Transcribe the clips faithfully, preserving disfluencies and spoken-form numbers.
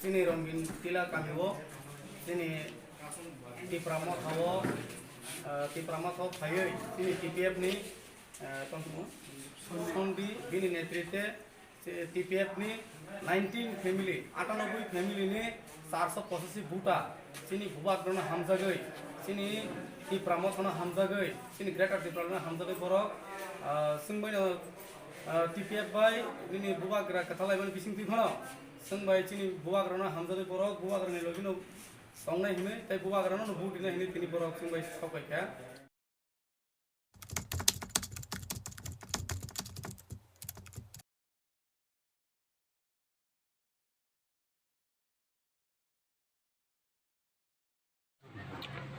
Chini Rongin Tila kamio, chini Tipra Motha o, ah, Tipra Motha o phaiwi, chini T P F ni, ah, tongthokma Sondi bini netritwe, T P F ni nineteen family, atanoboi family ni charso pochashi buta, chini bubagrano hamjagwi, chini Tipra Motha no hamjagwi, chini Greater Tipra no hamjagwi borok, ah, chwngbaino, ah, T P F bai nini bubagra kwthalaimani bisingtwi phano, chwngbai chini bubagrano hamjagwi borok bubagrani logino tongnai hinwi tei bubagrano no vote rina hinwi tini borok chwngbai sokphaikha.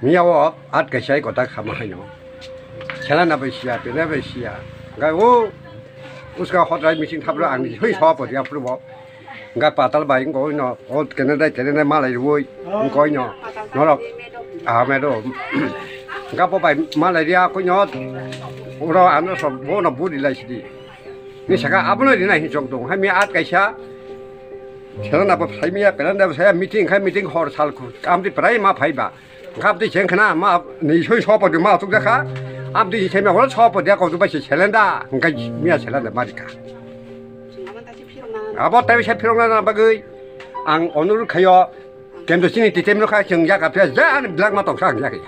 Miya o at kaisa kota khama haino. Sela na bai siya, pena bai siya. Ga o uska hotrai meeting thaplo ang ni hui so po dia prubo. Ga patal bai ngo no, o kene dai kene dai malai rui ngo no. Norok a me do. Ga po bai malai ria ko no. Uro ano so bo no budi lai sidi. Ni saka abono rina hin chok dong. Hai mi at kaisa. Sela na bo phai miya, pena na bo saya meeting khai meeting hor sal khu. Kam di prai ma phai ba. Gap di cheng khna ma ni soi so pa di ma tuk da kha. Ab di cheng ma hor so pa dia ko du ba se selenda. Ngai miya selenda ma di kha. Abo tai se phirong na bagwi ang onur khayo. Kendro chini titem no kha chwng ya ka pya ja ani black ma tong sa ang ya khe.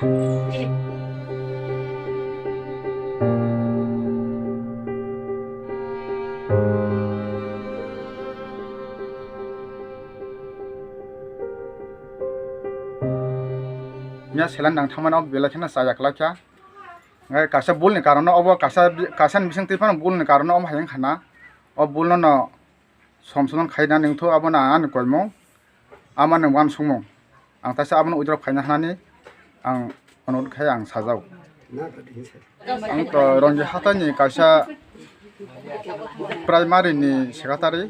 Miya seleng nang thangmani o belai kheno chaya kwlai kha. Ngai kaisa bulni karon no obo kaisa, kaisa ni bising twi phano bulni karon no omo hai wngkha na. O bul no no som som khai na ningthu abo na ani koimung. Ama ni uansukmung. Ang taisa abono withdraw khaina hanani ang onurot khai ang sajao. Ang to Rongji hatai ni kaisa primary ni secretary.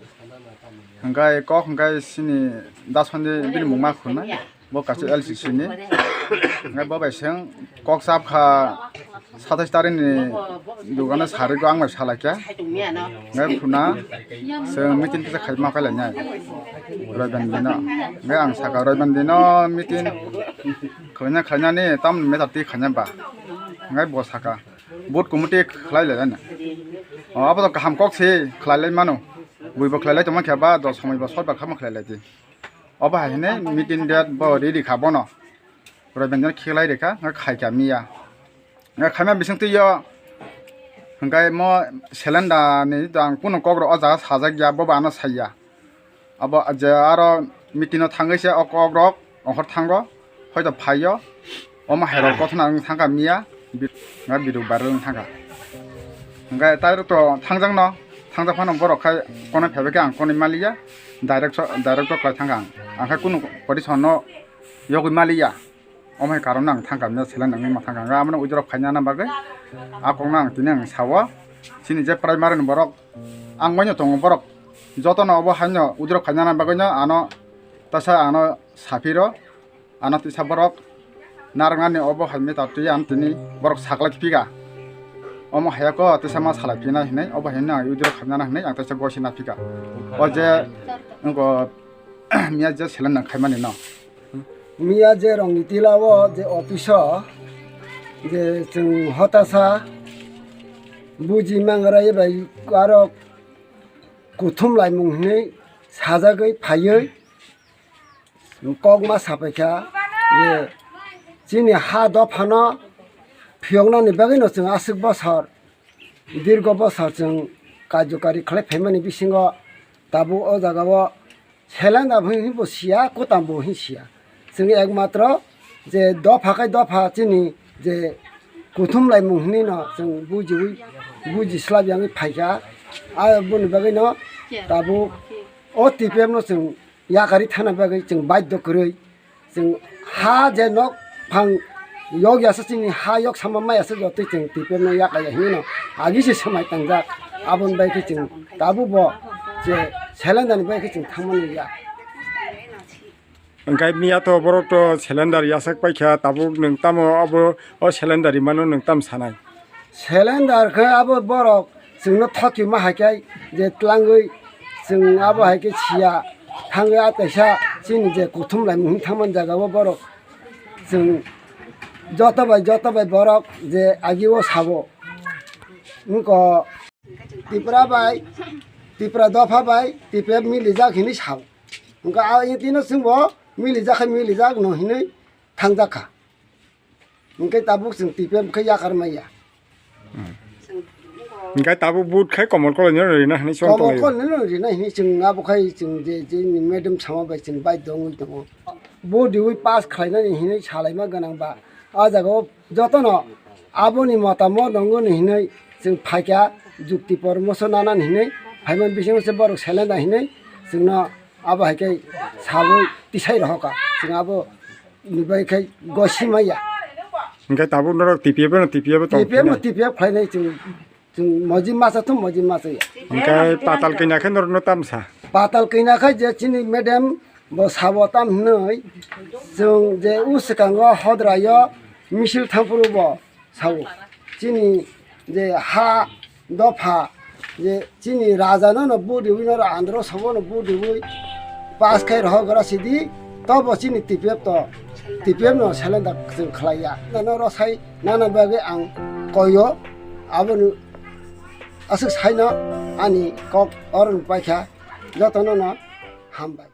Hingkai kok hingkai sini Dasandi bini mungma khunai. Bo kaisa L C C ni. Hingkai bo bai seng kok chap kha. Satais tarik ni dugano sari go ang bai salai kha. Ngai phuna se meeting kisa khai ma khai lai nai. Roiban dino. Ngai ang saka roiban dino meeting khlaina khlaina ni tam meta ti khaina ba. Ngai bo saka. Board committee khlai lai na. O abo to kaham kok se khlai lai mano. Bui bo khlai lai tongma khe ba dos somoi bo sot ba khama khlai lai di. Obo hai hwnwi meeting date bo ready kha bono. Roiban dino khlai rikha, wngkha khaikha miya. Wngkha khaima bising twi o hwnkhe mo selenda ni to ang kunu kok rok o jaga sajak ya, bo bo ano saiya. Abo je aro meeting o thangwi se o kok rok ongkhor thango, hoito phaio. Omo hai rok gothona wng thangkha miya, bi-, nga biduk viral wng thangkha. Hwnkhe tai rok to thangjak no, thangjak phano borok khai konai phaibai khe ang konai maliya, direct so, direct to khlai thangkha ang. Ang khe kunu condition no yogwi maliya. Omo hai karon no ang thangkha miya seleng nangwi ma thangkha. Hwnkhe amo no withdraw khaina bagwi a kok no ang tini ang sao. Chini je primary ni borok ang bai no tongo borok joto no obo hai no withdraw khaina bagwi no ano tasa ano saphiro. Ano tisa borok narwknani obo hai meta twi ang tini borok saklai phika. Omo hai ko tisa ma salai phinai hinui obo hai no withdraw khaimani hinui ang tisa gosi na phika. O je wngko miya je seleng nang khaimani no. Miya je Rongni Tila o je office o je chwng hotasa buji mangrai bai aro kuthum laimung hinui sajagwi phaiwi kok ma sapai kha je chini ha dophano phiyoknani bagwino chwng aswk bosor, dirgo bosor chwng karjokari khlai phaimani bisingo tabuk o jagao seleng da bo hwnwi bo siya, kutam bo hwnwi siya. Chwng ekmatro je dopha khai dopha chini je kuthum laimung hwnwi no chwng bujiwi, buji slab yangwi phaikha. Aboni bagwino tabuk o T P F no chwng yakarwi thana bagwi chwng baidhyo kwrwi chwng ha je nok phang yok yasa chini ha yok sama maya se jotoi chwng T P F no yakaya hinwi no agi se swmai tangjak. Aboni bai khe chwng tabuk bo je seleng da ni bai khe chwng thangmani ya. Hwnkhe miya to borok to seleng da yasak paikha tabuk nwng tamo abo o seleng da rimano nwng tam sanai? Seleng da khe abo borok chwngno thokima hai khe je tlangwi chwng abo hai khe siya thangwi a kaisa Chini je kuthum lai mung thangman jaga o borok chwng joto bai, joto bai borok je agi o sabo. Wngkha Tipra bai, Tipra dopha bai, T P F milijak hinwi sao. Wngkha a, tino chwngbo milijak khai milijak no hinwi thangjak kha. Hingke tabuk chwng T P F khe yakar maya. Hingke tabuk vote khai Komol Koloi no rina hinwi chong Komol tonglaio. Koloi no rina hinwi chwng abo khai chwng je, je ni madam sama bai chwng bai dongwi tongo. Vote riwi pass khlainani hinwi salaima gwnang ba. A jaga o jotono aboni motamot nongoni hinwi chwng phaikha, jukti poramoso nanani hinwi phaimani bisingo se borok seleng da hinwi chwngno abo hai khe sawi tisai rohokha. Chwng abo ni bai khe gosi maya. Hingke tabuk norok T P F no T P F tong T P F no phina. T P F khlainai chwng, chwng moji masa thum moji masa ya. Hingke patal kina khe norokno tamsa. Patal kina khe je chini madam bo sabo tam hinwi chwng je u swkango hodrayo misil thangphuru bo sao. Chini je ha dopha je chini raja no no vote riwi no andro sabo no vote riwi pass khai rohok gra sidi tobo chini T P F to T P F no seleng da chwng khlaiya. Nano rosai nana bagwi ang koyo aboni aswk saino ani kok oron paikha jotono no hambai.